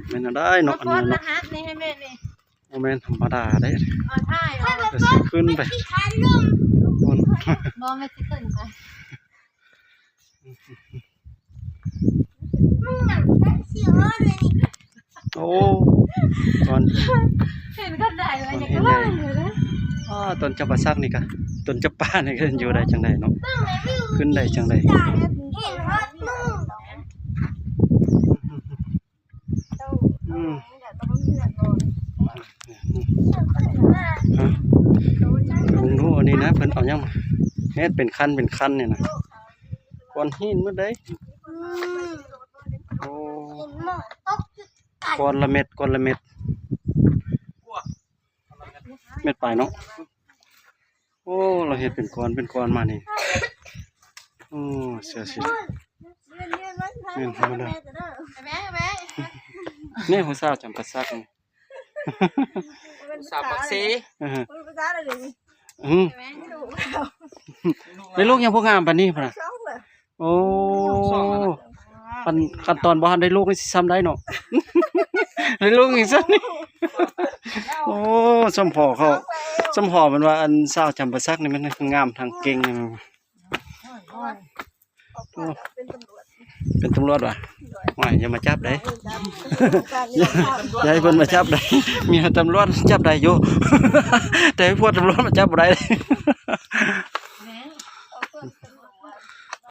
ແມ່ນແນວໃດເນາະ ອັນນີ້ເນາະ ມາຮັດນີ້ໃຫ້ແມ່ນີ້ ບໍ່ແມ່ນທຳມະດາເດ້ ເອົາຖ່າຍເອົາ ກໍຊິຂຶ້ນໄປພຸ້ນ ບໍ່ແມ່ນຊິຂຶ້ນໄປ. ໂອ້ ຕອນ ເຫັນຄັນໄດແລ້ວຢາກໄດ້ຢູ່ເດ້. ອ້າ ຕົ້ນຈຳປາສັກນີ້ກະ ຕົ້ນຈຳປານີ້ກະຢູ່ໄດ້ຈັ່ງໃດເນາະ ຂຶ້ນໄດ້ຈັ່ງໃດ? ອືມ ຮະ ເບິ່ງດູອັນນີ້ນະ ເພິ່ນເອົາຫຍັງມາເຮັດເປັນຄັນເປັນຄັນນີ້ນະ ກ້ອນຫີນໝົດເດ້. ໂອ້ ກ້ອນລະເມັດ ກ້ອນລະເມັດ ເມັດປາຍເນາະ. ໂອ້ ລາວເຮັດເປັນກ້ອນເປັນກ້ອນມານີ້. ໂອ້ ເສືອສີ ແມ່ນທຳມະດາ. ນີ້ຜູ້ສາວຈຳປາສັກນີ້ ຜູ້ສາວປາກເຊ. ອື ອື ໄດ້ລູກຫຍັງຜູ້ງາມປານນີ້ພຸ້ນນະ. ໂອ້ ຄັນ ຄັນຕອນບໍ່ທັນໄດ້ລູກນີ້ຊິຊ່ຳໃດເນາະ ໄດ້ລູກອີກຊັ້ນນີ້. ໂອ້ ສົມພໍເຂົາ ສົມພໍແມ່ນວ່າ ອັນສາວຈຳປາສັກນີ້ແມ່ນງາມທັງເກັ່ງ. ໂອ້ ເປັນຕຳຫຼວດຫວາ? ໂອ້ຍ ຢ່າມາຈັບເດ້ ຢ່າໃຫ້ເພິ່ນມາຈັບເດ້. ເມຍຕຳຫຼວດຈັບໄດ້ຢູ່ ແຕ່ພວກຕຳຫຼວດມາຈັບບໍ່ໄດ້.